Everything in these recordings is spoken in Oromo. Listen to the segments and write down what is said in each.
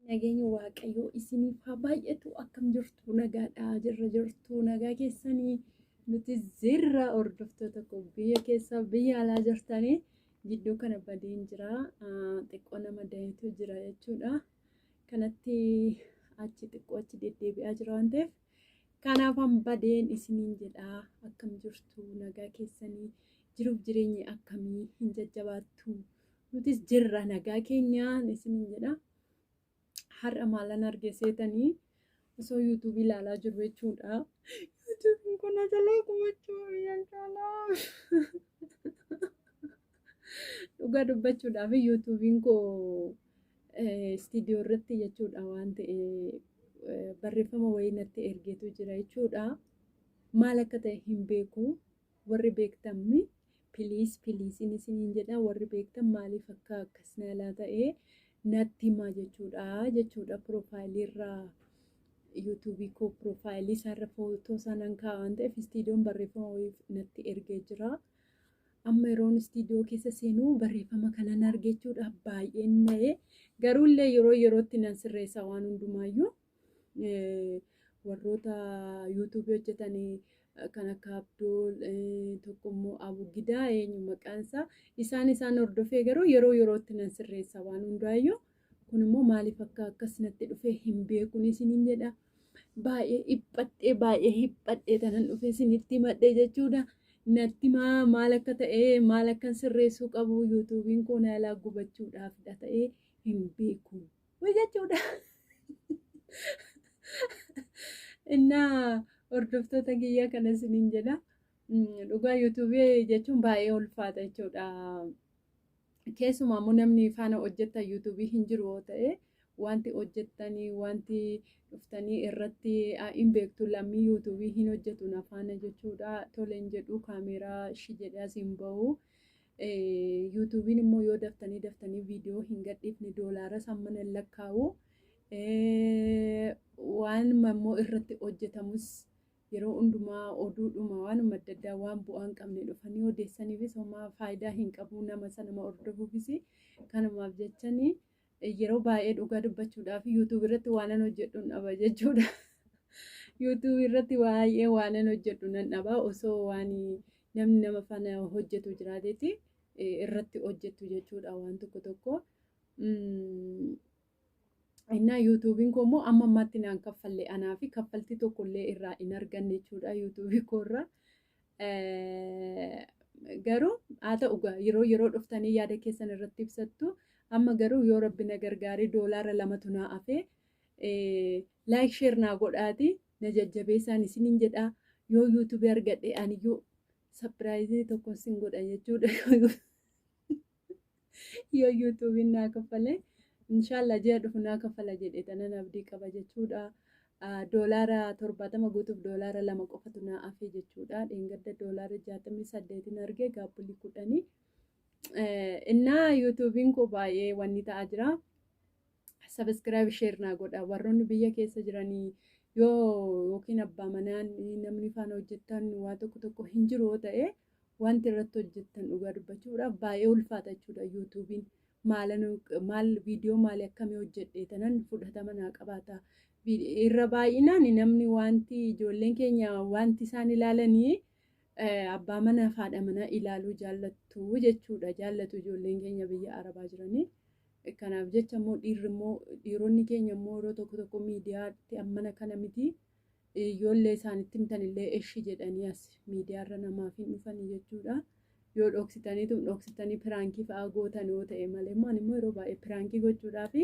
Nageenyi Waaqayyoo isiniif haa baay'atu. Akkam jirtu? Nagaadha jirra jirtu nagaa keessanii nuti zirra hordoftoota koo biyya keessa biyya alaa jirtanii gidduu kana badeen jira. Xiqqoo nama dahetu jira jechuudha. Kanatti achi xiqqoo achi deddeebi'aa jira waan ta'eef kanaafan badeen isiniin jedha. Akkam jirtu nagaa keessanii jiruuf jireenyi akkamii hin jajjabaattu nutis jirra nagaa keenyaan isiniin jedha. Har'a maalan arge seetanii osoo yuutuubii ilaalaa jiru jechuudha. Yuutuubiin kun na jalaa gubachuu jechuudha. Dhugaa dubbachuudhaaf yuutuubiin koo istiidiyoo irratti jechuudha waan ta'e barreeffama wayii natti ergeetu jira jechuudha. Maal akka ta'e hin beeku. Warri beektan piliis piliisiin isiniin jedha warri beektan maaliif akka akkas na jalaa ta'e natti himaa jechuudha jechuudha piroofaayilii irraa yuutuubii koo piroofaayilii isaarra footoo isaa nan kaa'a waan ta'eef istiidiyoon barreeffama wayii natti ergee jira. Amma yeroon istiidiyoo keessa seenuu barreeffama kanan arge jechuudha baay'een na'e garuullee yeroo yerootti nan sirreessa waan hundumaayyuu. Warroota yuutuubii hojjetanii kan akka Abdul tokko immoo Abugidaa eenyu maqaan isaa isaan isaan hordofee garuu yeroo yerootti nan sirreessa waan hundaayyuu kun immoo maaliif akka akkas natti dhufe hin beekuun isiniin jedha baay'ee dhiphadhee baay'ee hiphadhee tanan dhufe isinitti himadhe jechuudha natti maa maal akka ta'e maal akkan sirreessuu qabu yuutuubiin koo na jalaa gubachuudhaafidha ta'ee hin beeku. Way jechuudha. Innaa hordoftoota kiyyaa kana isiniin jedha. Dhugaa yuutuubii jechuun baay'ee ulfaata jechuudha. Keessumaa immoo namni faana hojjettan yuutuubii hin jiru yoo ta'e wanti hojjettanii wanti dhuftanii irratti hin beektu lammii yuutuubii hin hojjetu na faana jechuudha. Toleen jedhu kaameeraa shi jedhee as hin bahu. Yuutuubiin immoo yoo daftanii daftanii viidiyoo hin gadhiifne doolaara sammana hin lakkaa'u. Waan immoo irratti hojjetamus yeroo hundumaa oduudhuma waanuma adda addaa waan bu'aa hin qabne dhufanii odeessaniifis homaa faayidaa hin qabu nama sana nama hordofuufis kanumaaf jechanii yeroo baay'ee dhugaa dubbachuudhaaf yuutuub irratti waanan hojjedhu hin dhaba jechuudha. Yuutuub irratti baay'ee waanan hojjedhu nan dhaba osoo waan namni nama faana hojjetu jiraateeti irratti hojjettu jechuudha waan tokko tokko. Innaa yuutuubiin koo immoo amma ammaatti naan kaffalle anaa fi kaffaltii tokkollee irraa hin arganne jechuudha yuutuubii koo irraa. Garuu haa ta'u yeroo yeroo dhuftanii yaada keessan irratti ibsattu amma garuu yoo rabbi na gargaaree doolaara lamatu naa hafee laayik sheer naa godhaati na jajjabeessaan isiniin jedha yoo yuutuubii argadhe aniyyuu sapiraayizii tokko sin godha jechuudha. Yoo yuutuubiin naa kaffale inshaallah ji'a dhufu naa kaffala jedhe tanan abdii qaba jechuudha. Doolaara 70 guutuuf doolaara 2 qofatu naa hafe jechuudha. Dheengadda doolaara 68 arge gaabbulii 10. Innaa yuutuubiin koo baay'ee wanni ta'aa jira. Sabiskiraayib sheer naa godha. Warroonni biyya keessa jiranii yoo yookiin abbaa manaan namni faana hojjettan waa tokko tokko hin jiru yoo ta'e wanti irratti hojjettan dhugaa dubbachuudhaaf baay'ee ulfaata jechuudha yuutuubiin. Maal viidiyoo maali akkamii hojjedhe tanan fudhatama naa qabaata. Irra baay'inaan namni wanti ijoolleen keenya wanti isaan ilaalanii abbaa manaa fi haadha manaa ilaaluu jaallattu jechuudha. Jaallatu ijoolleen keenya biyya Arabaa jiranii. Kanaaf jecha immoo dhiirri immoo dhiironni keenya immoo yeroo tokko tokko miidiyaatti ammana kana miti. Ijoollee isaanitti himtan illee eshi jedhanii as miidiyaarra namaaf hin dhufanii jechuudha. Yoo dhoksitaniitu dhoksitanii piraankii fa'aa gootan yoo ta'e malee immoo ani immoo yeroo baay'ee piraankii gochuudhaaf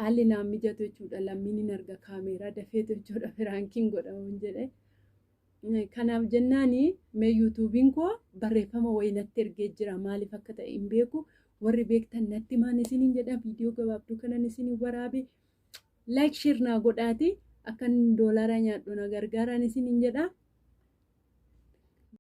haalli naan mijatu jechuudha. Lammiin hin arga kaameeraa dafeetu jechuudha piraankiin godhamuun jedhe. Kanaaf jennaani mee yuutuubiin koo barreeffama wayii natti ergee jira maaliif akka ta'e hin beeku. Warri beektan natti maan isiniin jedha viidiyoo gabaabduu kanan isiniin waraabe. Like share naa godhaati akkan doolaara nyaadhu na gargaaraan isiniin jedha.